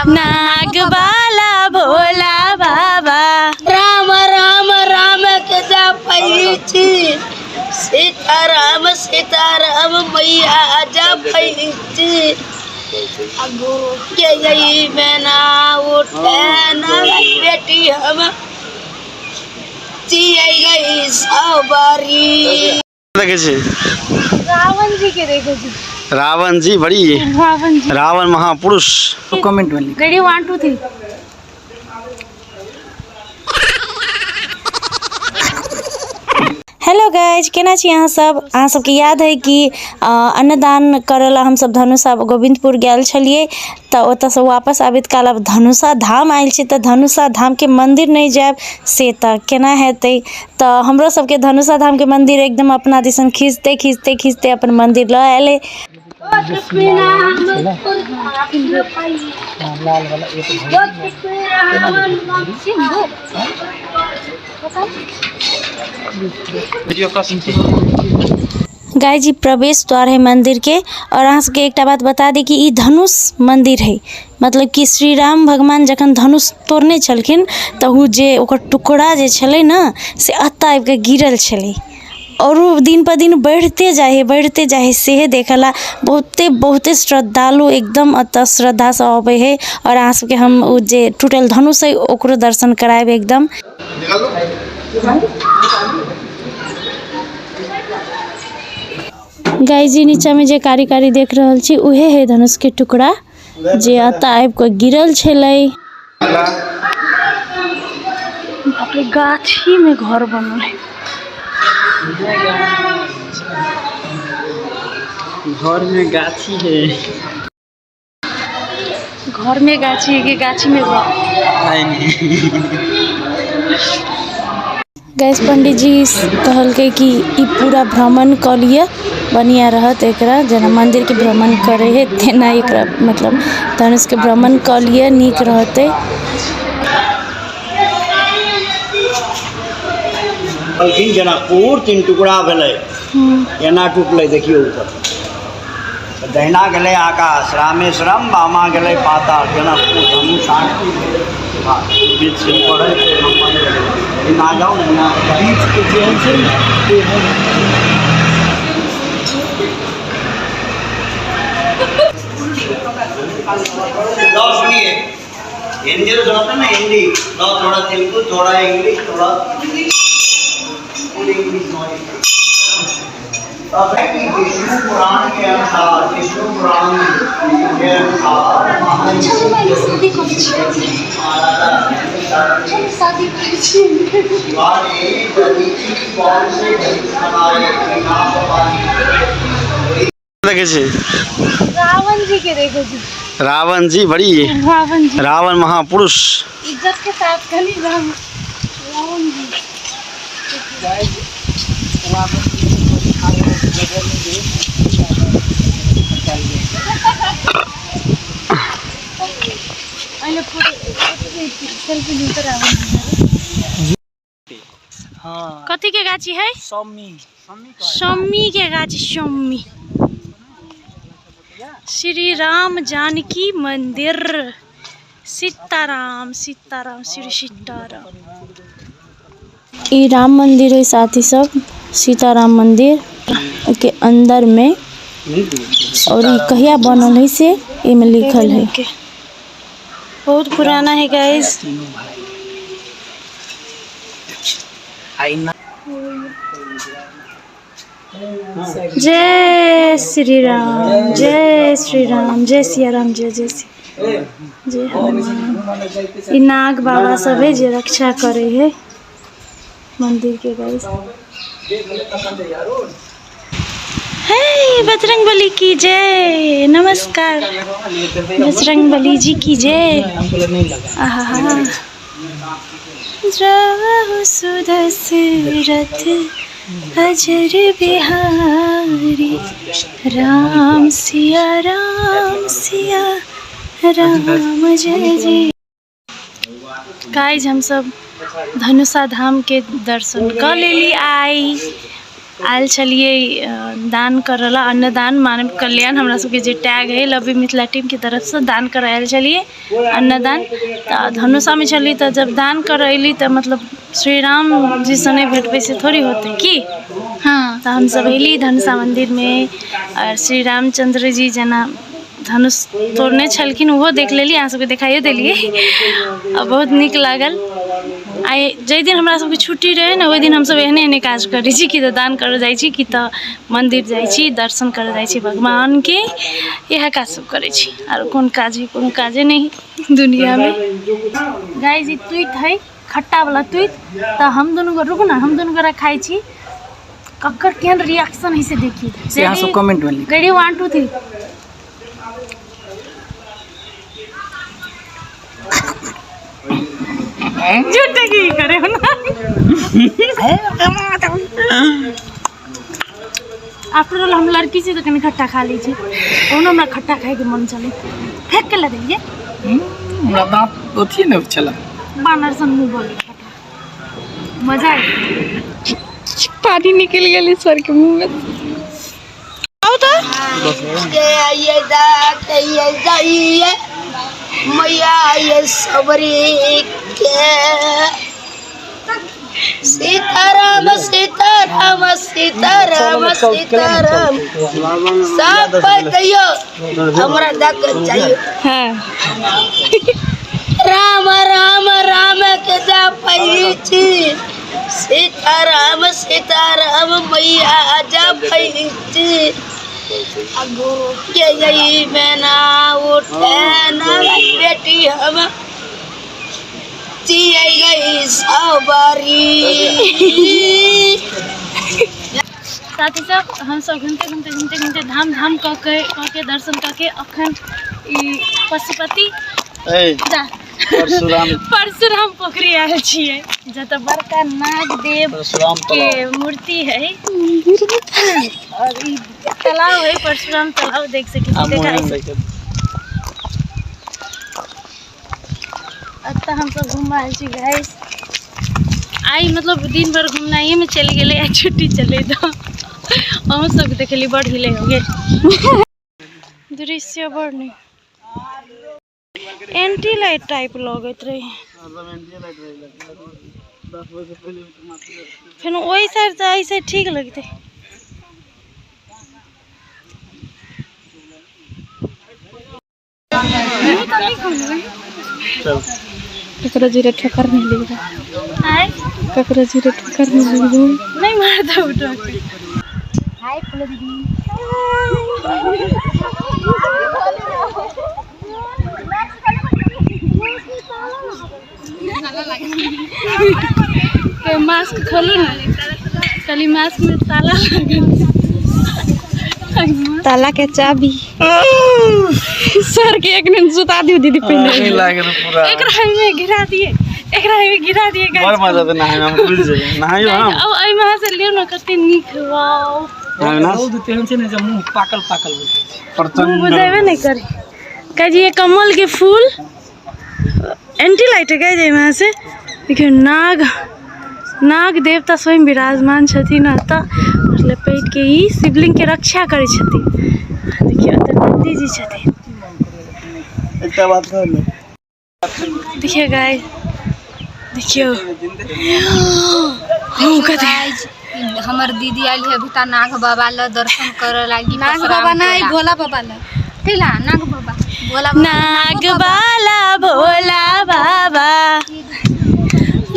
नाग वाला भोला बाबा। राम राम राम के जपै छी, सीताराम सीताराम मैया जपै छी। आ गुरु के यही में ना उठे ना बेटी हम जियै गई सवारी। দেখেছি। रावण जी के देखै छी। रावण जी बड़ी रावण जी। रावण महापुरुष। कमेंट में लिख। रेडी, 1 2 3। हेलो गाइज, केना छी अहाँ सब? अहाँ सबके याद है कि अन्नदान करऽ ला हमसब धनुषा गोविन्दपुर गेल छलियै, तऽ ओतऽसँ वापस आबैत काल आब धनुषा धाम आयल छी, तऽ धनुषा धामके मन्दिर नहि जायब से तऽ केना हेतै। तऽ हमरो सबके धनुषा धामके मन्दिर एकदम अपना दिसन खींचते खींचते खींचते अपन मन्दिर लऽ अयलै। गाय जी प्रवेश द्वार है मंदिर के। और अहाँ सबके एकटा बात बता दी कि ई धनुष मंदिर है, मतलब कि श्री राम भगवान जखन धनुष तोड़ने छलखिन तऽ ओ जे ओकर टुकड़ा जे छलै ने से एतऽ आबिके गिरल छलै, और ओ दिन पर दिन बढ़िते जाइ है बढ़िते जाइ है। सेहे देखऽ ला बहुते बहुते श्रद्धालु एकदम एतऽ श्रद्धासँ अबै है। और अहाँ सबके हम ओ जे टूटल धनुष है ओकरो दर्शन करायब एकदम। गाय जी नीचा में जे कारी कारी देख रहल छी उहे है धनुष के टुकड़ा जे एतऽ आबि कऽ गिरल छलै। बाप रे, गाछी में घर बनल है। घर में गाछी है। घर में गाछी है कि गाछी में घर? नहीं। गैस पंडित जी कहलकै कि ई पूरा भ्रमण कऽ लिअ, बढ़िआँ रहत। एकरा जेना मन्दिरके भ्रमण करै हइ तेना एकरा मतलब धनुषके भ्रमण कऽ लिअ, नीक रहतै। कहलखिन जनकपुर 3 टुकड़ा भेलै, एना टूटलै देखियौ ऊपर दहिना गेलै आकाश रामेश्वरम, बामा गेलै पाताल, जनकपुर धनुष बीच से पढ़ै एना जाउ ने एना बीचके जे छै ने। लो सुनिए, हिंदी तो सुनाते ना हिंदी लो, थोड़ा तेलुगु थोड़ा इंग्लिश थोड़ा फुल इंग्लिश नॉलेज। विष्णु पुराण के अनुसार, विष्णु पुराण के अनुसार शिवा ने दधीचि कौन से धनुष बनाए बिना पानी। দেখেছি। रावण जी के देखै छी। रावण जी बड़ी रावण जी। रावण महापुरुष। इज्जत के साथ कनी राम रावण जी। अहिले फोटो सेल्फी लिन्छ रावण जी। हाँ। कथी के गाछी है? सम्मी। सम्मी के गाछी, सम्मी। श्री राम जानकी मंदिर, सीताराम सीताराम श्री सीताराम। ई राम मंदिर है साथी सब, सीताराम मंदिर के अंदर में। और ई कहिया बनल है से एमे लिखल है। बहुत पुराना है गाइस। जय श्री राम, जय श्री राम, जय सिया राम, जय जय श्री जय हनुमान। ई नाग बाबा सब है जे रक्षा करे है मंदिर के गाइस। हे बजरंग बली की जय। नमस्कार, बजरंग बली जी की जय। आहा द्रवहु सुदशरथ अजर बिहारी, राम सिया राम सिया राम जय जय। गाइज हम सब धनुषा धाम के दर्शन कऽ लेली। आई आयल छलियै दान करऽ लए, अन्नदान मानव कल्याण हमरा सबके जे टैग है लव you Mithila टीमके तरफसँ दान करऽ आयल छलियै अन्नदान। तऽ धनुषामे छलियै तऽ जब दान करऽ अयली तऽ मतलब श्री राम जीसँ नहि भेटबै से थोड़ी होतै की। हाँ। तऽ हमसब अयली धनुषा मन्दिरमे आओर श्री रामचन्द्र जी जेना धनुष तोड़ने छलखिन ओहो देख लेली, अहाँ सबके देखाइयो देलियै आ बहुत नीक लागल। आइ जाहि दिन हमरा सबके छुट्टी रहै ने ओहि दिन हमसब एहने एहने काज करै छी, कि तऽ दान करऽ जाइ छी, कि तऽ मन्दिर जाइ छी, दर्शन करऽ जाइ छी भगवानके, इएह काज सब करै छी। आरो कोन काज हइ? कोनो काजे नहि हइ दुनिआँमे। गाइस ई तुइत हइ, खट्टा वाला तुइत। तऽ हम दुनू गोरा, रुकू ना, हम दुनू गोरा खाइ छी, ककर केहन रिएक्शन है से देखी। से अहाँ सब कमेंट में लिखू। रेडी 1 2 3। झूठे की करे हो ना। आफ्टर ऑल हम लड़की छी तऽ कनि खट्टा खा लै छी, ओहनो हमरा खट्टा खाइके मन छलै, फेंक के लऽ देलियै। हमरा दाँत अथी नहि छलै, बानर सन मुँह भऽ गेल खट्टा। मजा आयल, पानी निकल गेलै सर के मुँह में। आउ तऽ के आइए दा के ये जाइए मैया ये सबरी के। सीताराम सीताराम सीताराम सीताराम सब पाइ दैयो हमरा दऽ के चाहिए। हाँ। राम राम राम के जा पै छी, सीताराम सीताराम मैया जा पै छी। आ गुरु के जई में ना उठे ना बेटी हम जियै गई सवारी। साथी सब हमसब घूमते घूमते घूमते घूमते धाम धाम कऽ के दर्शन कऽ के अखन ई पशुपति जा परशुराम परशुराम पोखरी आयल छियै, जतऽ बड़का नागदेव परशुराम के मूर्ति है और ई तालाब है, परशुराम तालाब देख सकै छी, देखाइ छी। एतऽ हमसब घूमऽ आयल छी गाइस। आइ मतलब दिन भर घूमनाइए में चलि गेलै, आइ छुट्टी चलै तऽ अहूँ सबके देखेली। बड़ हिले हो गेल दृश्य, बड़ नीक एंटी लाइट टाइप लगैत रहे। फेर ओहि साइड तऽ एहि साइड ठीक लगतै। मुँह तऽ नहि खोलबै। ककरो जीरे ठोकर नहीं लग रहा। आइ ककरो जीरे ठोकर नहीं लग रहा। नहीं मारता उठा के। हाय फूलो दीदी। के मास्क खोलू ना, खाली मास्क में ताला लागल। ताला के चाबी सर के एक दिन सुता दियो दीदी पहले। लागल पूरा। एकरा में गिरा दिए, एकरा में गिरा दिए। बड़ मजा दे नहाय में, हम भूल जाइए नहाइयो हम। अब एहिमे अहाँ से लियौ ना, कते नीक, वाओ। नहाय ना। रौद तेहन छै ने जे मुँह पाकल पाकल बुझै छै। मुँह प्रचंड बुझेबे नहि करी। कहे जी ये कमल के फूल एंटी लाइट है। कहे जी वहाँ से देखियौ नाग, नाग देवता स्वयं विराजमान छथिन एतऽ, लपेट के ई शिवलिंग के रक्षा करै छथिन। देखियौ एतऽ नन्दी जी छथिन। एकटा बात कहलहुँ। देखियौ गाइस, देखियौ हम कथी हमर दीदी आयल है अभी नाग बाबा ल दर्शन करे लागी। नाग बाबा नहीं, भोला बाबा ल। ठीक है, नाग बाबा भोला बाबा। नाग बाला भोला बाबा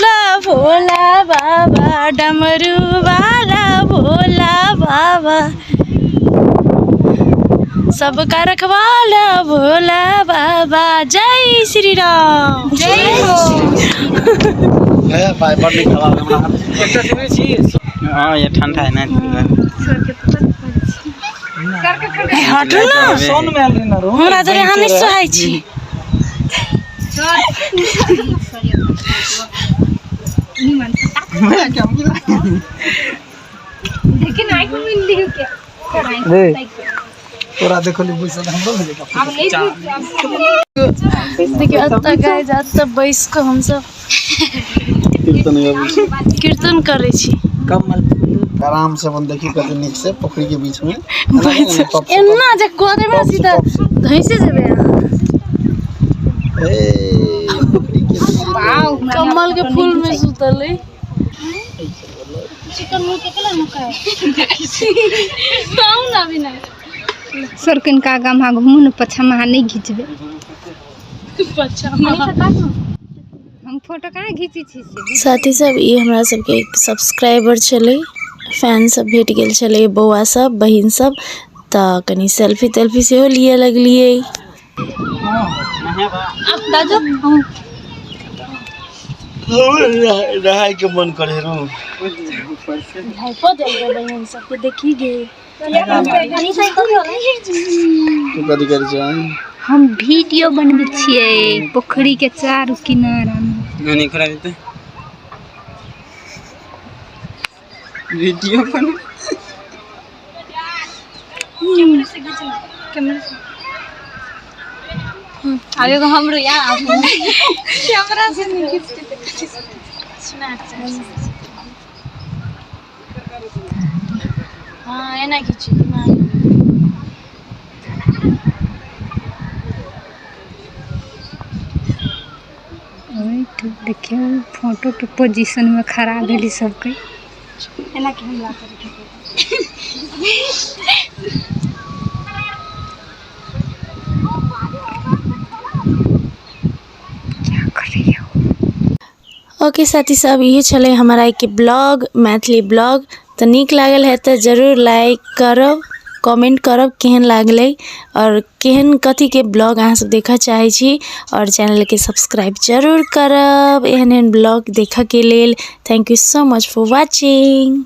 ला भोला बाबा डमरू वाला भोला बाबा सबका रखवाला भोला बाबा। जय श्री राम। जय हो। है भाई, बड़ नीक हवा हमरा। एकटा सुनै छी। हाँ ये ठंडा है ना। हटू ना। सोन में आयल रही ना रो। हमरा जरे अहाँ नहि सोहाइ छी। लेकिन आँख में मिल लियो के रे तोरा देखली बैसल हमरो भेजे। अब नहीं। देखियौ एतऽ गाइस, एतऽ बैस कऽ हमसब कीर्तन गाबै छी, कीर्तन करै छी। कमल फूल आराम से अपन देखी कते नीक से पोखरी के बीच में एना जे कऽ देबै ने सीधा धैसे जेबै अहाँ। ए, पोखरी के बीच में। कमल के फूल में सुतल है। सर कनिका आगाँ अहाँ घुमू ने पाछाँ अहाँ नहि घिचबै। हम फोटो कहाँ घिचै छी से। साथी सब, ई हमरा सबके एक सब्सक्राइबर छलै, फैन सब भेट गेल छलै, बौआ सब बहिन सब, तऽ कनि सेल्फी तेल्फी सेहो लिए लगलियै। नहाय के मन करे रो। बहिन सबके देखी गे। तू कथी करै छै? हम वीडियो बनबै छियै पोखरी के चारू किनारा में। नहीं खड़ा देते वीडियो बन। आब एगो हमरो यहाँ कैमरा से नहीं घिचते। हाँ एना खींची। ओहि देखियौ फोटो के पोजीशन में खड़ा भेली सबके। एना के हमला करै। क्या करैया। ओके साथी सब, इहे छलै हमर आइके ब्लॉग, मैथिली ब्लॉग। तऽ नीक लागल है तऽ जरूर लाइक करब, कमेंट करब केहन लागलै और केहन कथीके ब्लॉग अहाँ सब देखऽ चाहै छी, और चैनलके सब्सक्राइब जरूर करब एहन एहन ब्लॉग देखऽके लेल। Thank you so much for watching.